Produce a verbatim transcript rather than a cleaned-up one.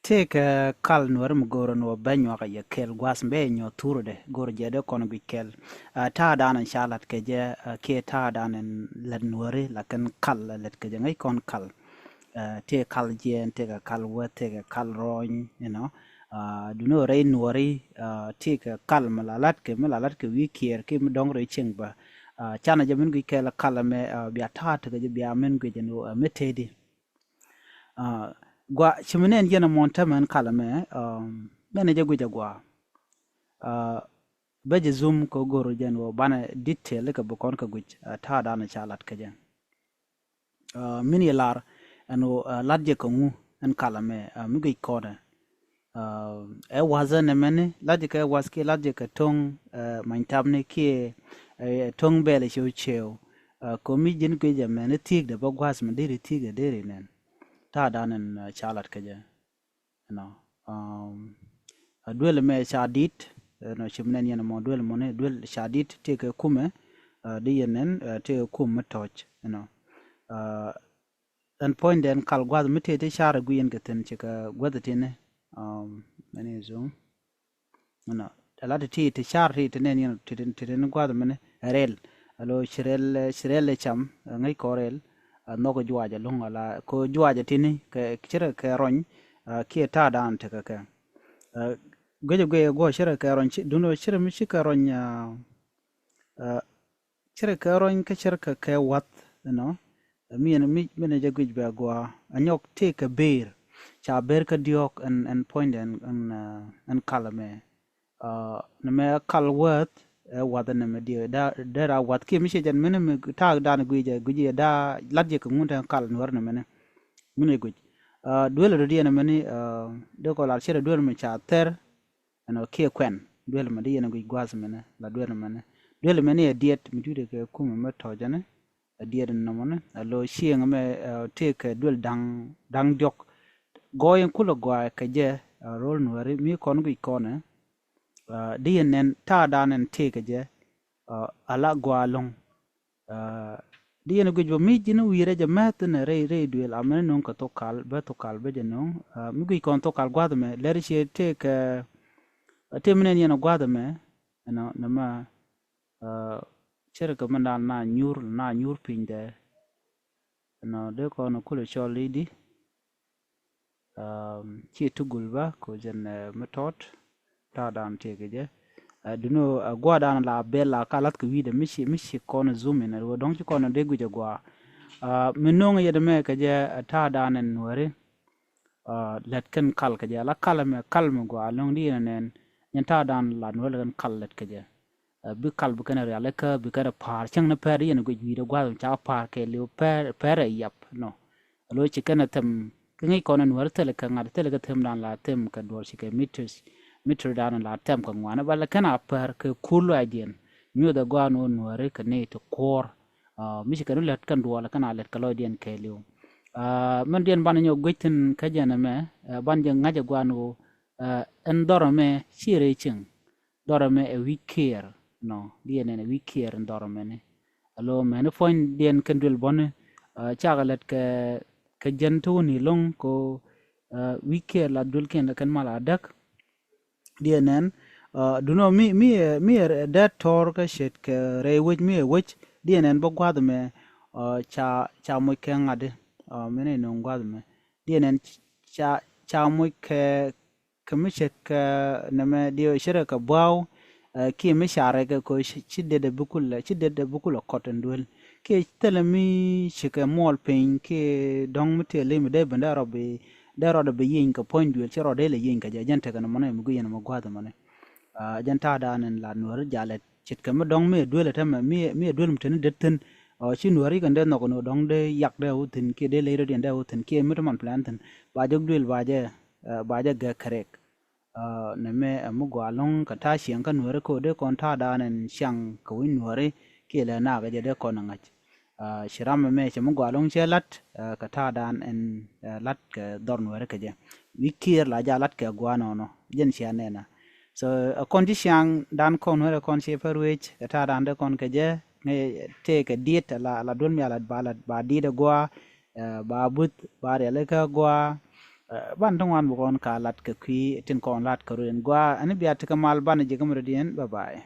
Tëëkɛ kal Nuäri mi go̱o̱rä ni wä ben nyuak a yɛ kɛl gua̱a̱th mi bɛ yɛ nyuɔ̱th thurudɛ go̱o̱rä jɛ dee kɔn guic kɛl. Ta̱a̱ da̱a̱n in ca lat kɛ jɛ kiɛ ta̱a̱ da̱a̱n in lät Nuäri la kɛn kal lät kɛ jɛ ŋäc kɔn kal. Tëëkɛ kal jiɛɛn, tëëkɛ kal wäth, tëëkɛ kal rɔɔny, you know. Duŋni ɣöö rɛy Nuäri tëëkɛ kal mi la lat kɛ, mi la lat kɛ wi̱i̱ kiɛɛr kiɛ mi dɔ̱ŋ rɛy cieŋ bä. Canɛ jɛ min guic kɛl kal ɛmɛ bia ta̱a̱ tekɛ jɛ bia min guic ɛn ɣöö ɛ mi tëëdi. Gua ci mi nɛn yɛn ɛmɔ tämɛ ɛn kal ɛmɛ, mɛn ɛ jɛ guic ɛ gua. Bä jɛ zoom kɛ go̱r jɛn wä banɛ detail kɛ bi kɔn kɛ guic ta̱a̱ da̱a̱n ca lat kɛ jɛ. Min yɛ lar ɛn wä lat jɛ kɛ ŋu ɛn kal ɛmɛ mi guic kɔnɛ. Ɛ wath ɛn ɛmɛni lat jɛ kɛ wath kiɛ lat jɛ kɛ to̱ŋ many tapni kiɛ to̱ŋ bɛl cɛw cɛw. Kɛ mi ji̱n guic ɛmɛni thiekdɛ bä gua̱a̱th mi deri thiekdɛ deri nɛn. Ta̱a̱ da̱a̱n ɛn ca lat kɛ jɛ. You know, a duel mɛ ca dit, you know, ci mi nɛn yɛn mɔ duel mɔni duel ca dit tëëkɛ kumɛ. Di yɛn nɛn tëëkɛ kum mi tɔc, you know. Ɛn puɔ̱nydɛ ɛn kal gua̱th mi tëë ti car ɛ gui̱i̱n kɛ thi̱n ci kɛ guäth tini. Mɛni zoom. Nɔ, ala ti ti ti car ti ti nɛn yɛn ti ti ti ni gua̱th mini rɛl. Alo ci rɛl ci rɛl cam ŋäc kɔ rɛl. Nhɔk juac alo̱ŋ ala ko juac tini kɛ cirɛ kɛ rɔny. Kiɛ ta̱a̱ da̱a̱n tekɛ kɛ guic guic guɔ cirɛ kɛ rɔny dun cirɛ mi ci kɛ rɔny. Cirɛ kɛ rɔny kä cirɛ kɛ kɛ wath ɛnɔ. Mi ɛn mi mi ni jɛ guic bɛ gua a nyɔk tëë kɛ ber. Ca ber kä diɔk ɛn ɛn puɔ̱nydɛ ɛn ɛn kal mɛ. Ni mɛ kal wäth ɛ wath ni mɛ diɛ da dera wath kiɛ mi cɛ jɛn mini mi taak dan guic jɛ guic jɛ da lat jɛ kɛ ŋun tɛ kal nuɔr ni mini. Mi ni guic duel ri diɛ ni mini. Dee kɔ lat cirɛ duel mi ca thɛr. Ɛn ɔ kiɛ kuɛn duel mɛ di yɛn guic gua̱a̱th mɛnɛ la duel mɛnɛ. Duel mɛnɛ ɛ diɛt mi dui̱dɛ kɛ kumɛ mɛ tɔ̱ jɛnɛ. Ɛ diɛt nɔmɔnɛ ɛ lo cieŋ mɛ tëëkɛ duel da̱ŋ da̱ŋ diɔ̱k. Gɔɔy in kulɛ gɔaa kɛ jɛ. Ro̱l nuääri mi kɔn guic kɔnɛ. Di yɛn nɛn ta̱a̱ da̱a̱n ɛn tëëkɛ jɛ. Ala gɔaa lo̱ŋ. Di yɛn guic bä mi ji̱n wi̱i̱rɛ jɛ mɛth ni rɛy rɛy duël a mɛn no̱o̱ŋ kɛ thok kal bä thok kal bä jɛ no̱o̱ŋ. Mi guic kɔn thok kal gua̱th ɛmɛ lɛr ciɛ tëëkɛ. Tëë mi nɛn yɛn gua̱th ɛmɛ. Ɛnɔ nɛ ma cɛrɛ kɛ mɛn da̱a̱n na nyuur na nyuur piny dɛ. Ɛnɔ dee kɔn kulɛ cɔl i̱di. Ci tugul ba ko jɛn mi tɔt. Ta̱a̱ da̱a̱n tëëkɛ jɛ. Duno gua̱a̱ da̱a̱n la bɛl la ka lath kɛ wi̱i̱dɛ mi ci mi ci kɔn zoom in a wä dɔ̱ŋ ci kɔn dee guic a gua̱a̱. Mi no̱o̱ŋ yɛt mɛ kɛ jɛ ta̱a̱ da̱a̱n ɛn nuääri. Lät kɛn kal kɛ jɛ la kal mɛ kal mɛ gua̱a̱ lo̱ŋ di yɛn nɛn. Nyɛn ta̱a̱ da̱a̱n la nuääri kɛn kal lät kɛ jɛ. Bi kal bi kɛn rialikä bi kɛn pa̱a̱r cäŋ ni pɛr yɛn guic wi̱i̱dɛ gua̱a̱th ca pa̱a̱r kɛ liw pɛr pɛr ɛ yap nɔ. Alo ci kɛn a them kä ŋi̱c kɔn a nuäär thilɛ kɛ ŋa̱t thilɛ kɛ them dan la them kɛ duɔr ci kɛ meters. Meter dan la them kɛ ŋuan bal kɛn a pɛr kɛ kul lɔac diɛn. Nyuɔth a gɔaa ni wä nuääri kɛ ni ti kuɔr. Mi ci kɛn lät kɛn duɔl kɛn a lät kɛ lɔc diɛn kɛ liw. Mɛn diɛn ban nyɔ guic thin kä jɛn ɛmɛ ban jɛ ŋa̱c a gɔaa ni wä. Ɛn dhɔr ɛmɛ ci rɛy cieŋ. Dhɔr ɛmɛ ɛ wi̱c kiɛɛr nɔ diɛn ɛn ɛ wi̱c kiɛɛr in dhɔr ɛmɛni. Alo mɛni puɔ̱ny diɛn kɛn duël bɔni. Cakɛ lät kɛ kɛ jɛn ti wä ni lo̱ŋ ko. Wi̱c kiɛɛr la duël kiɛn la kɛn mal a däk. Diɛn ɛn dunɔ mi mi mi ɛ dee tɔr kä ce̱tkɛ rɛy wec mi ɛ wec. Diɛn ɛn bä gua̱th ɛmɛ ca ca moc kɛ ŋa̱di. Mɛni nöŋ gua̱th ɛmɛ diɛn ɛn ca ca moc kɛ kɛ mi ce̱tkɛ nɛmɛ diɛ ce̱tkɛ bua̱a̱w. Kiɛ mi carɛ kɛ kɔ ci dɛt ɛ bi kulɛ ci dɛt ɛ bi kulɛ kɔt ɛn duel kiɛ thilɛ mi cikɛ muɔl piny kiɛ dɔ̱ŋ mi tëë lim dee ben dee rɔ bi dee rɔ dee bi yieny kɛ puɔ̱ny duel ci rɔ dee lɛ yieny kɛ jɛ jɛn tekɛ nɛmɔnɛ mi gui̱c ɛn mɛ gua̱a̱th ɛmɔnɛ. Jɛn ta̱a̱ da̱a̱n ɛn la nuäär jalɛ ce̱tkɛ mi dɔ̱ŋ mi ɛ duel ɛ tämɛ mi ɛ duel mi teni det thi̱n. Ci nuäär yikɛn dee nhɔk ni dɔ̱ŋ dee yak dee wä thi̱n kiɛ dee ley rɔ diɛn dee wä thi̱n kiɛ mi ti man plan thi̱n ba jɛ duel ba jɛ ba jɛ gɛk kɛ rɛk. Nɛ mɛ ɛ mi gɔaa lo̱ŋ kɛ ta̱a̱ ciɛŋ kä nuääri ko̱ dee kɔn ta̱a̱ da̱a̱n ɛn ciaŋ kɛ wi̱c nuääri kiɛ lɛ naak ɛ jɛ dee kɔn ɛ ŋa̱c. Ci ram ɛmɛ cɛ mi gɔaa lo̱ŋ cɛ la̱t kɛ ta̱a̱ da̱a̱n ɛn la̱t kɛ dhɔr nuääri kɛ jɛ. Wi̱c kiɛɛr la ja la̱t kɛ gua̱a̱ nɔnɔ jɛn cia nɛn a. So ɛ kɔn ci ciaŋ da̱a̱n kɔn nuääri kɔn ci pär wec kɛ ta̱a̱ da̱a̱n dee kɔn kɛ jɛ ŋɛ tëëkɛ diet la la duel mi a la ba la ba diet ɛ gua̱a̱. Ba buth ba rialikä gua̱a̱. Ban ti ŋuan bi kɔn ka lat kɛ kui̱ tin kɔn lat kɛ ruëën gua. Ani bia ti kɛ mal ban jikä mi rɔ diɛn. Bye bye.